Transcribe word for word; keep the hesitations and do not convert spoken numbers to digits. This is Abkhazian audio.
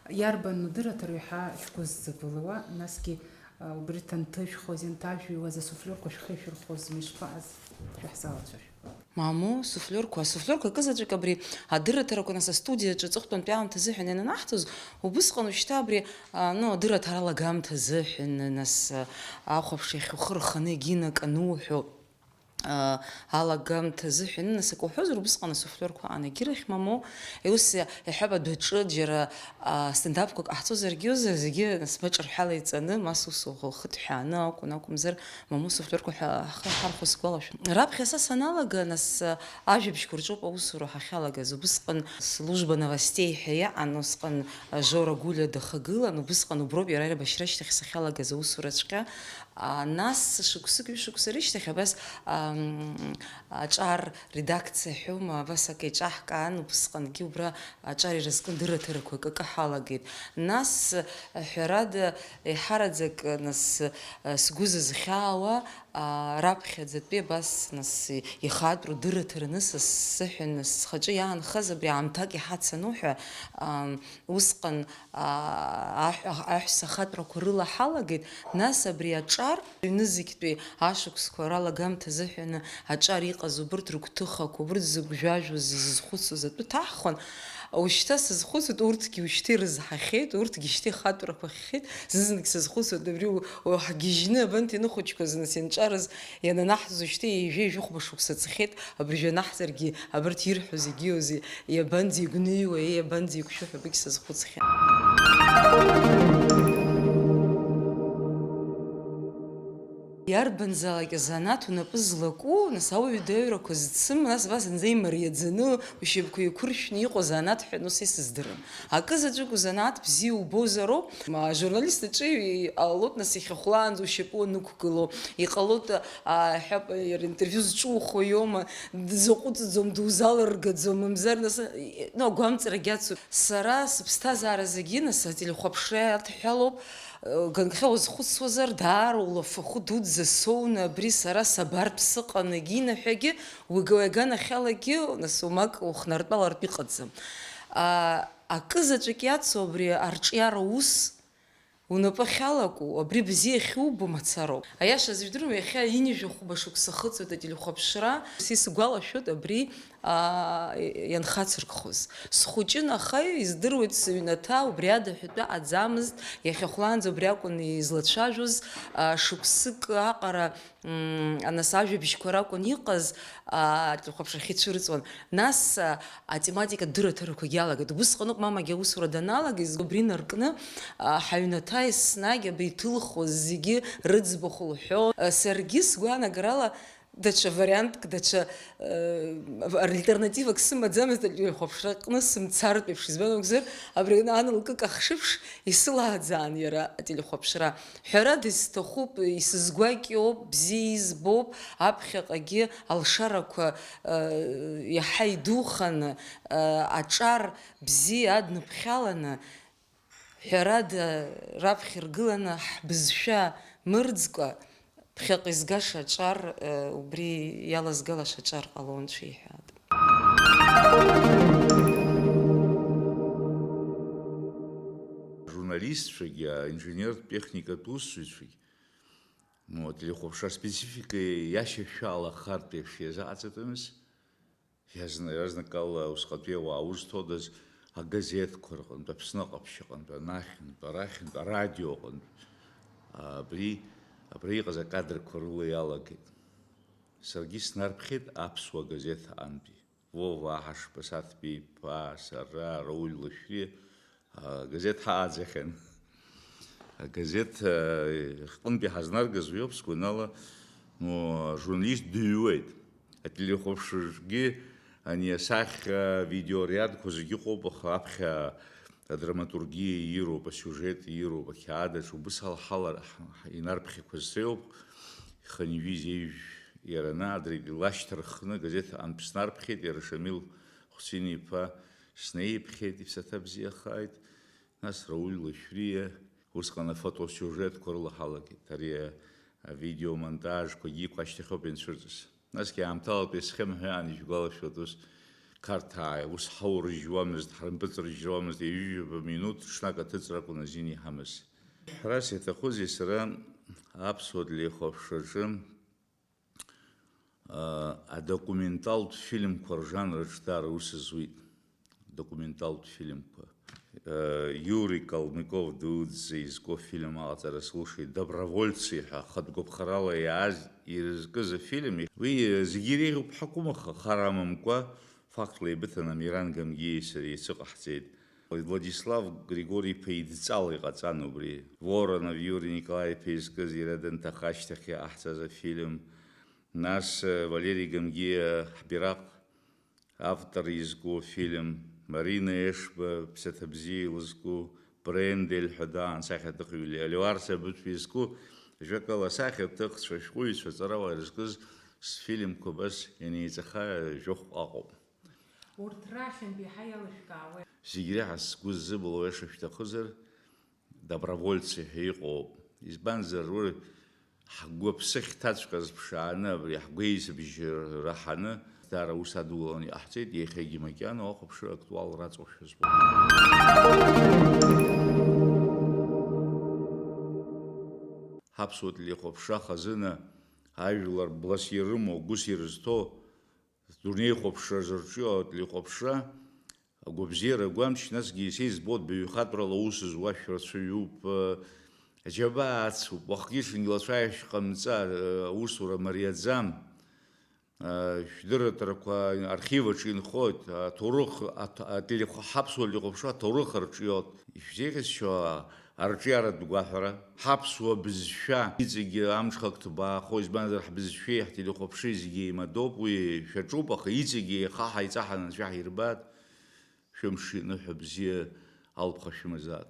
Иарбан удырраҭароу еиҳа шәгәы ззабылуа, насгьы, а, убри ҭанҭышәхоз, ианҭажәҩуаз асуфлиорқәа шәхы ишәырхәозма, ишԥаҟаз, шәаҳзалацәажәо. Мамоу, суфлиорқәа, асуфлиорқәа акы заҵәык абри адырраҭарақәа, нас, астудиаҿы аҵыхәтәантәи аамҭа азыҳәан иананахьӡоз, убысҟан уажәшьҭа абри, а, ну, адырраҭара алагамҭа азыҳәан, нас, а, ахәаԥш иахь ухы рханы егьинакы ануҳәо, а, алагамҭа азыҳәан, нас, акы уҳәозар, убысҟан асуфлиорқәа аан егьирахь, мамоу, ус иаҳҳәап, адәаҿы џьара, а, стендапқәак ҟаҳҵозаргьы, зегьы, нас, маҿырҳәала иҵаны, ма сусура лхы ҭҳәааны акәын, акәымзар, мамоу, суфлиорқәа ҳәа ҳхы иҳархәо сгәалашәон. Раԥхьа са саналага, нас, ажәабжьқәа рҿоуп аусура ҳахьалагаз. Убысҟан служба новостей ҳәа иаҟан, усҟан Жора Гулиа дахагылан, убысҟан уброуп иара аибашьра ашьҭахь сахьалагаз аусураҵәҟьа. А, нас шықәсык, ҩышықәса рышьҭахь абас, ам, аҿар редакциа ҳәоума, абас акы еиҿаҳкаан, убысҟангьы убра аҿар иразкны дырраҭарақәак акы ҳалагеит. Нас, ҳәарада, еиҳараӡак, нас, сгәы зызхьаауа, а, раԥхьаӡатәи абас, нас, ихатәроу дырраҭара анысыз сзыҳәан, нас, схаҿы иаанхаз абри аамҭак иҳацану ҳәа, ам, усҟан, аа, аҳ-, аҳ-, аҳәса ахатәрақәа рыла ҳалагеит, нас абри аҿар, ҩнызқьтәи ашықәсқәа ралагамҭа азыҳәаны аҿар иҟаз убырҭ рыгәҭыхақәа, убырҭ зыгәжәажәоз, изызхәыцуаз атәы ҭаҳхон. Ушьҭа сазхәыцуеит, урҭгьы ушьҭа ирызҳахьеит, урҭгьы шьҭа ихатәрақәа хьеит. Зны-зынтәык сазхәыцуеит, абри у-, у-, ҳгьежьны абанҭ ианыхәыҷқәаз, нас, ианҿарыз, иананаҳҵоз, ушьҭа ҩажәи жәохәба шықәса ҵхьеит, абыржәы анаҳҵаргьы, абарҭ ирҳәо зегьы иоузеи, иабанӡеигәныҩуа, иеи иабанӡеиқәшәо ҳәа абригь сазхәыцхьан. Иарбанзаалак азанааҭ унапы злаку, нас, ауаҩы идаҩрақәа зцым, нас, абас зынӡа имариаӡаны, ушьапқәа еиқәыршәны иҟоу азанааҭ ҳәа, ну, са исыздырам. Акы заҵәык узанааҭ бзиа убозароуп. Ма, ажурналист аҿы иҟалоит, нас, иахьа хәлаанӡа ушьапы уанықәгыло, иҟалоит, а, ҳәа, иара интервиу зҿухуа иоума, дызаҟәыҵӡом, дузалыргаӡом, мамзар, нас, ну, агәамҵрагьы ацуп. Сара сыԥсҭазаара зегьы, нас, ателехәаԥшра иадҳәалоуп. Ганкахьа уазхәыцуазар, даара улафахәы дуӡӡа соуны абри сара сабартә сыҟан, егьинаҳәагьы, уи аганахьалагьы, нас, умак ухнартәалартә иҟаӡам. А, акы заҵәык иацу абри арҿиара ус, унапы ахьалаку, абри бзиа ахьубо мацароуп. Аиашаз, ижәдыруама, иахьа ҩынҩажәи хәба шықәса ахыҵуеит ателехәаԥшра. Са исгәалашәоит абри, аа, ианхацыркхоз. Схәыҷын, аха издыруеит сыҩнаҭа, убри ада ҳәатәы аӡамызт, иахьа хәлаанӡа убри акәын излацәажәоз, аа, шықәсык аҟара, Мм, нас ажәабжьқәа ракәын иҟаз, аа, ателехәаԥшрахь ицәырҵуан. Нас, а, атематика дырраҭарақәагьы иалагеит. Убысҟаноуп мамагьы аусура даналага, изгәабри наркны, а, ҳаҩнаҭа еснагь абри иҭылхуаз зегьы рыӡбахә лҳәо. А, саргьы сгәаанагарала даҽа вариантк, даҽа, э, альтернативак сымаӡамызт ателехәаԥшраҟны сымцартә еиԥш, избан акәзар, абри аҟны ан лкык ахшыԥш исылааӡаан иара ателехәаԥшра. Ҳәарада, исҭахуп, исызгәакьоуп, бзиа избоуп, аԥхьаҟагьы алшарақәа, э, иаҳа идуханы, э, аҿар бзиа адныԥхьаланы, ҳәарада, раԥхьа иргыланы ҳбызшәа мырӡкәа, ԥхьаҟа изгаша аҿар, э, убри иалазгалаша аҿар ҟалон, шәеиҳәат. Ажурналистцәагьы, аинженертә техникатә усзуҩцәагьы, ну, ателехәаԥшра специфика иашьашәалахартә еиԥш иазаҟаҵатәымыз, иазна-, иазнакала усҟатәи ауаа узҭодаз агазеҭқәа рҟынтә, Аԥсны ҟаԥшь аҟынтә, анахьынтә, арахьынтә, арадио аҟынтә, абри, абра иҟаз акадрқәа рыла иалагеит. Саргьы снарԥхьеит аԥсуа газеҭ аҟынтәи. Вова Аҳашба, Саҭбеи иԥа, сара, Рауль Лашәриа, агазеҭ ҳааӡахьан. Агазеҭ, э, ҟынтәи ҳазнаргаз уиоуп, сгәанала, ну, ажурналист дыҩуеит. Ателехәаԥшраҿгьы ани асахьа, видеориадқәа зегьы ыҟоуп, аха аԥхьа адраматургиа ироуп, асиужет ироуп, ақьаад аҿы убыс ҳалҳалар, ҳ-, ҳ-, инарԥхьақәаз сеиуп, хынҩажәи жәеижә иараны, адырҩегьых лашьҭарххны, газеҭ аҟынтә снарԥхьеит, иара Шамил Хәсин-иԥа снеиԥхьеит, иԥсаҭа бзиахааит, нас Рауль Лашәриа, усҟан афотосиужетқәа рыла ҳалагеит, ари авидеомонтажқәагьы иқәа ашьҭахьоуп ианцәырҵыз. Насгьы аамҭалатәи асхема ҳәа иаан ишәгәалашәоит ус, Қарҭаа ус ҳаурыжьуамызт, ҳарымпыҵрыжьуамызт, ҩажәижәаба минуҭ ҽнак аҭыҵра акәын азин иҳамаз. Ҳәарас иаҭахузеи, сара аԥсуа телехәаԥшраҿы, аа, адокументалтә фильмқәа ржанраҿы даара ус зуит. Документалтә фильмқәа. Иури Калмыков дуӡӡа изку афильм аҟаҵара слушеит, Добровольцы ҳәа, хатә гәаԥхарала иааз ирызкыз афильм. Уи зегьы иреиӷьуп ҳәа акәым, аха хар амамкәа, фактла еибыҭаны Амиран Гамгиеи сареи еицыҟаҳҵеит. Владислав Григори-иԥа идҵала иҟаҵан убри. Воронов Иури Николаи-иԥа изкыз иара данҭаха ашьҭахь иҟаҳҵаз афильм. Нас, э, Валери Гамгиа ҳбираҟ автор изку афильм, Марина Ешба ԥсаҭа бзиа илызку Брендель ҳәа даан сахьаҭыхҩы Ле-, Леуарса Быҭәба изку, жәакала, асахьаҭыхцәа, ашәҟәыҩҩцәа аҵарауаа ирызкыз сфильмқәа абас ианеиҵаха жәохә аҟоуп. Урҭ рахьынтә еиҳа иалышәкаауеит. Зегь реиҳа сгәы ззыбылуа аиаша шәҭахызар, Добровольцы ҳәа иҟоуп. Избанзар, уи ҳгәаԥсыхьҭаҵәҟьаз ԥшааны, абри ҳгәеисыбжь раҳаны, даара аус адулан иҟаҳҵеит, иахьагьы макьана уахәаԥшыр актуалра аҵоушәа збоит. Ҳаԥсуа телехәаԥшра хазына ажәлар блас ирымоу, гәыс ирызҭо, дунеихәаԥшра зырҿио ателехәаԥшра, агәабзиара агәамч, насгьы исеизбоит, баҩхатәрала аус зуа шәрацәаҩуп, џьабаа ацуп, уахгьы-ҽынгьы лацәааихьшь ҟамҵа, аусура мариаӡам, шәдырраҭарақәа архив аҿы инхоит, аҭоурых, аҭ-, ателехәа-, ҳаԥсуа телехәаԥшра аҭоурых арҿиоит. Ишәзеиӷьасшьо арҿиаратә гәаҳәара, ҳаԥсуа бызшәа иҵегьы амҽхак ҭбаахо, избанзар, ҳбызшәеи ҳтелехәаԥшреи зегьы еимадоуп, уи шәаҿуп, аха иҵегьы еихаҳа иҵаҳаны анцәа ҳирбааит, шәымш иныҳәа бзиа алԥха шәымазааит.